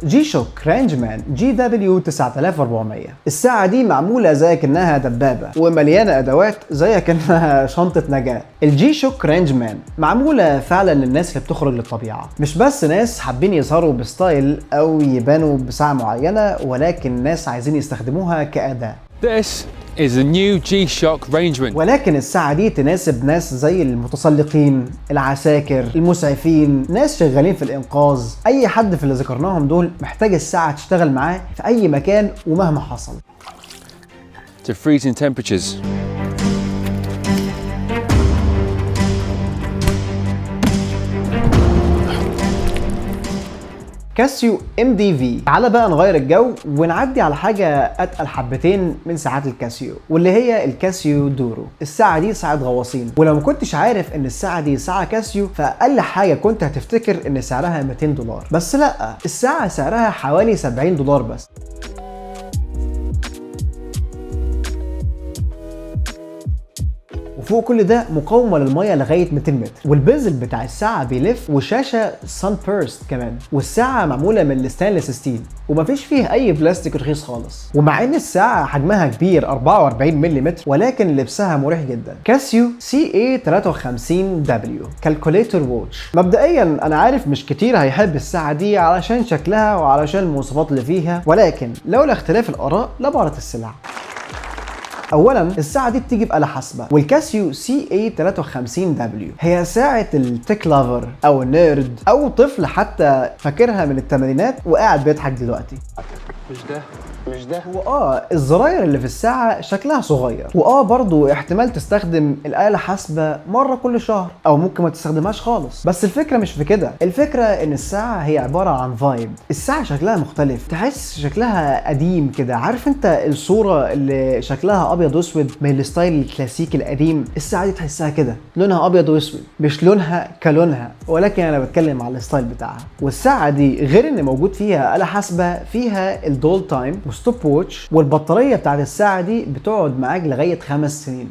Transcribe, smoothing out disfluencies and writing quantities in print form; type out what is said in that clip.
G-Shock Rangeman GW 9400. الساعة دي معمولة زي كأنها دبابة ومليانة أدوات زي كأنها شنطة نجاة. ال G-Shock Rangeman معمولة فعلا للناس اللي بتخرج للطبيعة، مش بس ناس حابين يظهروا ب style أو يبانوا بساعة معينة، ولكن ناس عايزين يستخدموها كأداة. This is the new G-Shock Rangeman. ولكن الساعة دي تناسب ناس زي المتسلقين، العساكر، المسعفين، ناس شغالين في الإنقاذ. أي حد في اللي ذكرناهم دول محتاج الساعة تشتغل معاه في أي مكان ومهما حصل. To freezing temperatures. Casio MDV. تعالى بقى نغير الجو ونعدي على حاجة أتقل حبتين من ساعات الكاسيو، واللي هي ال Casio Duro. الساعة دي ساعة غواصين، ولو ما كنتش عارف ان الساعة دي ساعة كاسيو فأقل حاجة كنت هتفتكر ان سعرها $200، بس لا، الساعة سعرها حوالي $70 بس. وفوق كل ده مقاومة للمية لغاية 200 متر، وال bezel بتاع الساعة بيلف، وشاشة sunburst كمان، والساعة معمولة من ال stainless steel ومفيش فيه أي بلاستيك رخيص خالص. ومع إن الساعة حجمها كبير 44 ملم، ولكن لبسها مريح جدا. Casio CA 53 W calculator watch. مبدئيا أنا عارف مش كتير هيحب الساعة دي علشان شكلها وعلشان المواصفات اللي فيها، ولكن لولا اختلاف الآراء لبارت السلع. اولا الساعة دي بتيجي بآلة حاسبه، وال Casio CA 53 W هي ساعة ال tech lover او ال nerd او طفل حتى فاكرها من الثمانينات وقاعد بيضحك دلوقتي. مش ده، مش ده. هو الزراير اللي في الساعة شكلها صغير، برضو احتمال تستخدم الآلة حاسبة مرة كل شهر او ممكن ما تستخدمهاش خالص. بس الفكرة مش في كده، الفكرة ان الساعة هي عبارة عن vibe. الساعة شكلها مختلف، تحس شكلها قديم كده، عارف انت الصورة اللي شكلها ابيض واسود من ال style الكلاسيكي القديم؟ الساعة دي تحسها كده، لونها ابيض واسود، مش لونها كلونها، ولكن انا بتكلم على ال style بتاعها. والساعة دي غير ان موجود فيها آلة حاسبة، فيها ال dial time و stopwatch، والبطارية بتاعت الساعة دي بتقعد معاك لغاية 5 سنين.